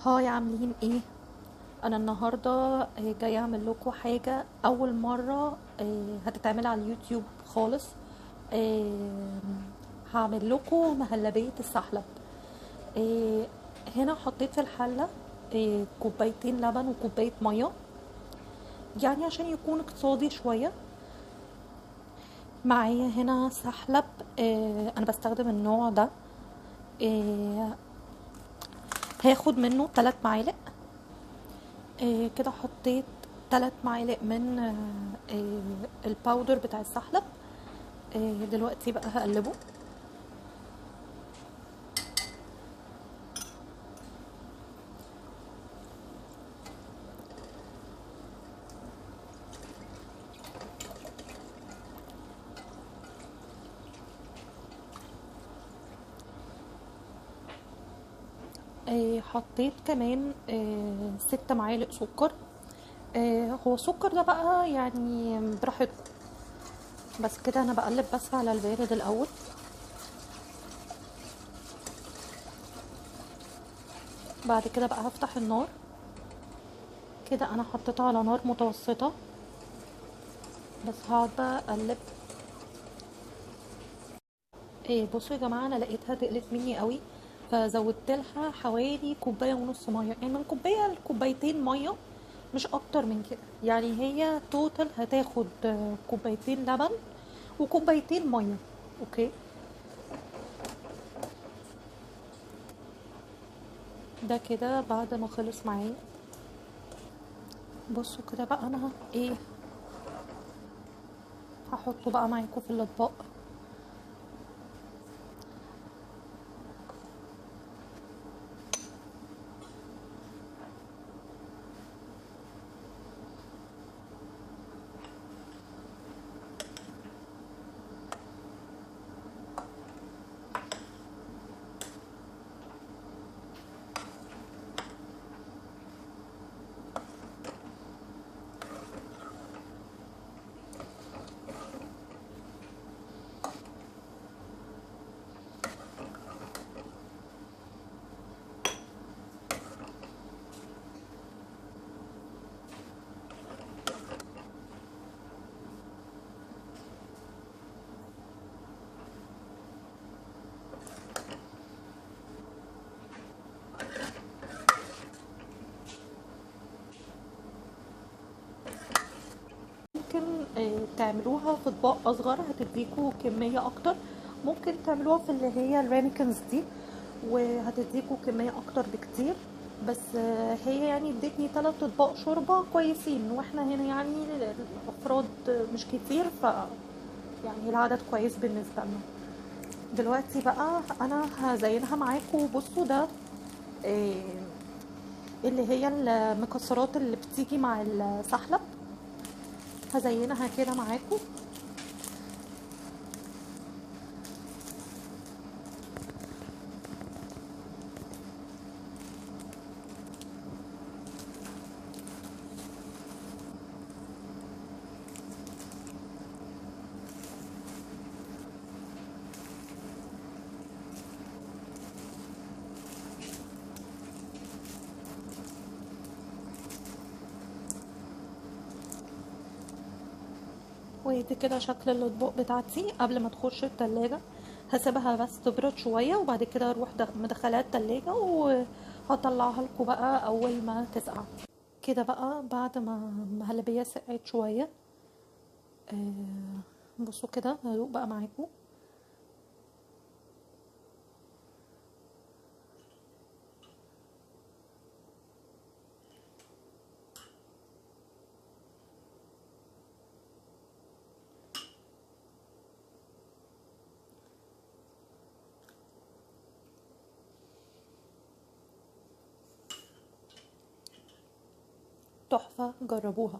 Hi، عاملين ايه؟ انا النهارده جاية اعمل لكم حاجة اول مرة هتتعمل على اليوتيوب خالص. هعمل لكم مهلبية السحلب. هنا حطيت في الحلة كوبايتين لبن وكوبايه مية، يعني عشان يكون اقتصادي شوية. معايا هنا سحلب، انا بستخدم النوع ده. هاخد منه 3 معالق. كده حطيت 3 معالق من ال powder بتاع السحلب. دلوقتي بقى هقلبه. حطيت كمان 6 معالق سكر. هو السكر ده بقى يعني براحتكم، بس كده انا بقلب بس على البارد الاول. بعد كده بقى هفتح النار. كده انا حطيتها على نار متوسطة، بس هقعد بقى اقلب. بصوا يا جماعة، انا لقيتها تقلت مني قوي، فزودت لها حوالي 1.5 كوباية مية، يعني من كوباية لكوبايتين مية، مش اكتر من كده. يعني هي total هتاخد 2 كوباية لبن و2 كوباية مية. okay، ده كده بعد ما خلص معايا. بصوا كده بقى انا ايه هحطه بقى معاكم في الاطباق. ممكن تعملوها في اطباق اصغر، هتديكوا كمية اكتر. ممكن تعملوها في اللي هي ال ramekins دي، وهتديكوا كمية اكتر بكتير. بس هي يعني ادتني 3 اطباق شوربة كويسين، واحنا هنا يعني الافراد مش كتير، ف يعني العدد كويس بالنسبة لنا. دلوقتي بقى انا هزينها معاكم. بصوا ده اللي هي المكسرات اللي بتيجي مع السحلب، هزينها كده معاكم. وادي كده شكل الاطباق بتاعتي قبل ما تخش التلاجة. هسيبها بس تبرد شوية، وبعد كده اروح مدخلها التلاجة وهطلعها لكم بقى اول ما تسقع. كده بقى بعد ما المهلبية سقعت شوية، بصوا كده هدوق بقى معاكم. تحفة، جربوها.